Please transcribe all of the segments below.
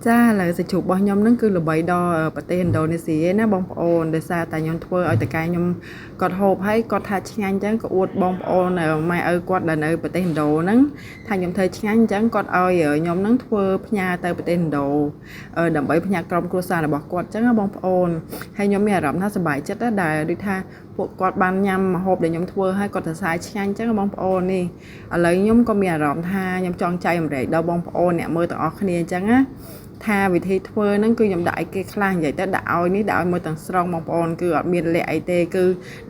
ចាឥឡូវសាច់ជ្រូករបស់ខ្ញុំហ្នឹងគឺល្បីដល់ប្រទេសឥណ្ឌូនេស៊ីឯណាបងប្អូនដោយសារតែខ្ញុំធ្វើឲ្យតកែខ្ញុំគាត់ហូបហើយគាត់ថាឆ្ងាញ់អញ្ចឹងក៏អួតបងប្អូនម៉ែឪគាត់ដែលនៅប្រទេសឥណ្ឌូហ្នឹងថាខ្ញុំធ្វើឆ្ងាញ់អញ្ចឹងគាត់ឲ្យខ្ញុំហ្នឹងធ្វើផ្ញើទៅប្រទេសឥណ្ឌូដើម្បីផ្ញើក្រុមគ្រួសាររបស់គាត់អញ្ចឹងណាបងប្អូនហើយខ្ញុំមានអារម្មណ៍ថាសប្បាយចិត្តណាស់ដែលដូចថាពួកគាត់បានញ៉ាំម្ហូបដែលខ្ញុំធ្វើហើយគាត់សរសើរឆ្ងាញ់អញ្ចឹងណាបងប្អូននេះឥឡូវខ្ញុំក៏មានអារម្មណ៍ថាខ្ញុំចង់ចែករំលែកដល់បងប្អូនអ្នកមើលទាំងអស់គ្នាអញ្ចឹងណា ថាវិធីធ្វើហ្នឹងគឺខ្ញុំដាក់អីគេខ្លះនិយាយទៅដាក់ឲ្យនេះដាក់ឲ្យមើលទាំងស្រុងបងប្អូនគឺអត់មានលាក់អីទេគឺ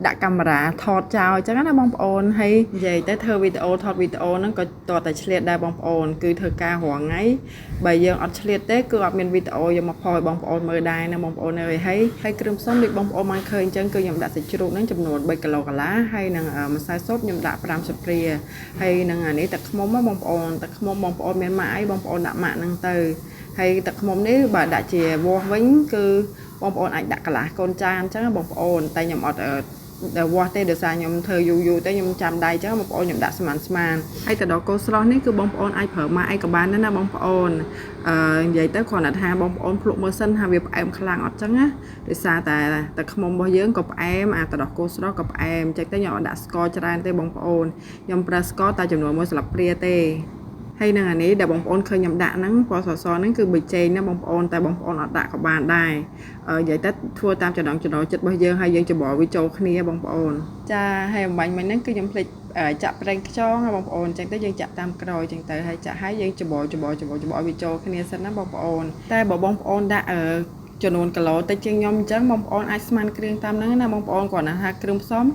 ដាក់កាមេរ៉ាថតចោលអញ្ចឹងណាបងប្អូនហើយនិយាយទៅធ្វើវីដេអូថតវីដេអូហ្នឹងក៏តតែឆ្លៀតដែរបងប្អូនគឺធ្វើការរាល់ថ្ងៃបើយើងអត់ឆ្លៀតទេគឺអត់មានវីដេអូយកមកផុសឲ្យបងប្អូនមើលដែរណាបងប្អូនអើយហើយហើយគ្រឿងផ្សំដូចបងប្អូនបានឃើញអញ្ចឹងគឺខ្ញុំដាក់សាច់ជ្រូកហ្នឹងចំនួន3គីឡូកន្លះហើយនឹងម្សៅស៊ុបខ្ញុំដាក់5ស្លាបព្រាហើយនឹងអានេះទឹកឃ្មុំណាបងប្អូនទឹកឃ្មុំបងប្អូនមានម៉ាក់អីបងប្អូនដាក់ម៉ាក់ហ្នឹងទៅ ហើយទឹកឃ្មុំនេះបើដាក់ជាវាស់វិញគឺបងប្អូនអាចដាក់កន្លះកូនចានអញ្ចឹងបងប្អូនតែខ្ញុំអត់ដែលវាស់ទេដោយសារខ្ញុំធ្វើយូរយូរទៅខ្ញុំចាំដៃអញ្ចឹងបងប្អូនខ្ញុំដាក់ស្មានស្មានហើយទៅដល់គោស្រស់នេះគឺបងប្អូនអាចប្រើម៉ាកអីក៏បានដែរណាបងប្អូនអឺនិយាយទៅគ្រាន់តែថាបងប្អូនភ្លក់មើលសិនថាវាផ្អែមខ្លាំងអត់ចឹងណាដោយសារតែទឹកឃ្មុំរបស់យើងក៏ផ្អែមអាទឹកដោះគោស្រស់ក៏ផ្អែមចឹងទៅខ្ញុំអត់ដាក់ស្ករច្រើនទេបងប្អូនខ្ញុំប្រើស្ករតែចំនួន1ស្លាបព្រាទេ ហើយនឹងអានេះដែលបងប្អូនឃើញខ្ញុំដាក់ហ្នឹងពណ៌សសហ្នឹងគឺប៊ីចេងណាបងប្អូនតែបងប្អូនអត់ដាក់ក៏បានដែរនិយាយទៅធ្វើតាមចំណង់ចំណូលចិត្តរបស់យើងហើយយើងច្របល់វាចូលគ្នាបងប្អូនចាហើយអំបញ្ញមិញហ្នឹងគឺខ្ញុំភ្លេចចាក់ប្រេងខ្យងណាបងប្អូនអញ្ចឹងទៅយើងចាក់តាមក្រោយអញ្ចឹងទៅហើយចាក់ហើយយើងច្របល់ច្របល់ច្របល់ច្របល់ឲ្យវាចូលគ្នាសិនណាបងប្អូនតែបើបងប្អូនដាក់ចំនួនគីឡូតិចជាងខ្ញុំអញ្ចឹងបងប្អូនអាចស្មានគ្រឿងតាមហ្នឹងណាបងប្អូនគ្រាន់តែថាគ្រឿងផ្សំ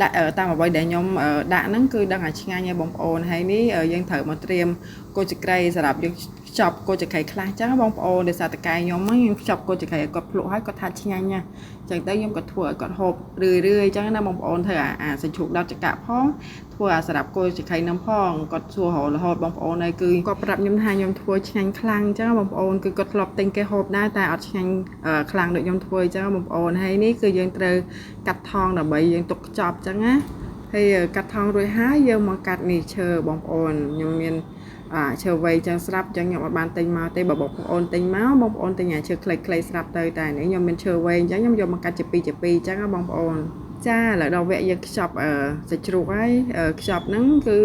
ដាក់តាមអ្វីដែលខ្ញុំដាក់ហ្នឹងគឺដឹងថាឆ្ងាញ់ហើយបងប្អូនហើយនេះយើងត្រូវមកត្រៀមគល់ចក្រីសម្រាប់យើងខ្ចប់គល់ចក្រីខ្លះអញ្ចឹងបងប្អូនដោយសារតកែខ្ញុំហ្នឹងខ្ញុំខ្ចប់គល់ចក្រីឲ្យគាត់ភ្លក់ហើយគាត់ថាឆ្ងាញ់ណាស់អញ្ចឹងទៅខ្ញុំក៏ធ្វើឲ្យគាត់ហូបរឿយរឿយអញ្ចឹងណាបងប្អូនធ្វើអាសាច់ជ្រូកដោតចកាក់ផងធ្វើអាសម្រាប់គល់ចក្រីនឹងផងគាត់សួររហូតបងប្អូនហើយគឺគាត់ប្រាប់ខ្ញុំថាខ្ញុំធ្វើឆ្ងាញ់ខ្លាំងអញ្ចឹងបងប្អូនគឺគាត់ធ្លាប់ទិញគេហូបដែរតែអត់ឆ្ងាញ់ខ្លាំងដូចខ្ញុំធ្វើអញ្ចឹងបងប្អូនហើយនេះគឺយើងត្រូវកាត់ថងដើម្បីយើងទុកខ្ចប់អញ្ចឹងណាហើយកាត់ថងរួចហើយយើងមកកាត់នេះឈើបងប្អូនខ្ញុំមានអាឈើវៃចឹងស្រាប់ចឹងខ្ញុំអត់បានទិញមកទេបើបងប្អូនទិញមកបងប្អូនទិញអាឈើខ្លីៗស្រាប់ទៅតែនេះខ្ញុំមានឈើវែងចឹងខ្ញុំយកមកកាត់ជាពីរជាពីរចឹងណាបងប្អូនចាឥឡូវដល់វគ្គយើងខ្ចប់អឺសាច់ជ្រូកហើយខ្ចប់ហ្នឹងគឺ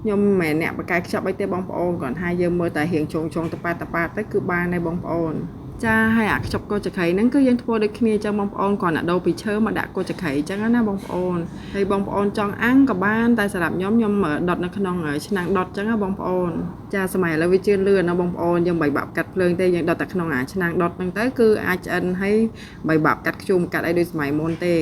ខ្ញុំមិនមែនអ្នកបកកែខ្ចប់អីទេបងប្អូនគ្រាន់ថាយើងមើលតែរៀងជងជងតប៉ាតប៉ាតទៅគឺបានហើយបងប្អូនចាហើយអាខ្ចប់គល់ចក្រីហ្នឹងគឺយើងធ្វើដូចគ្នាចឹងបងប្អូនគ្រាន់តែដូរពីឈើមកដាក់គល់ចក្រីចឹងណាបងប្អូនហើយបងប្អូនចង់អាំងក៏បានតែសម្រាប់ខ្ញុំខ្ញុំដុតនៅក្នុងឆ្នាំងដុតចឹងណាបងប្អូនចាសម័យឥឡូវវាជឿនលឿនណាបងប្អូនយើងមិនបាក់កាត់ភ្លើងទេយើងដុតតែក្នុងអាឆ្នាំងដុតហ្នឹងទៅគឺអាចឆ្អិនហើយមិនបាក់កាត់ខ្ជុំកាត់អីដូចសម័យមុនទេ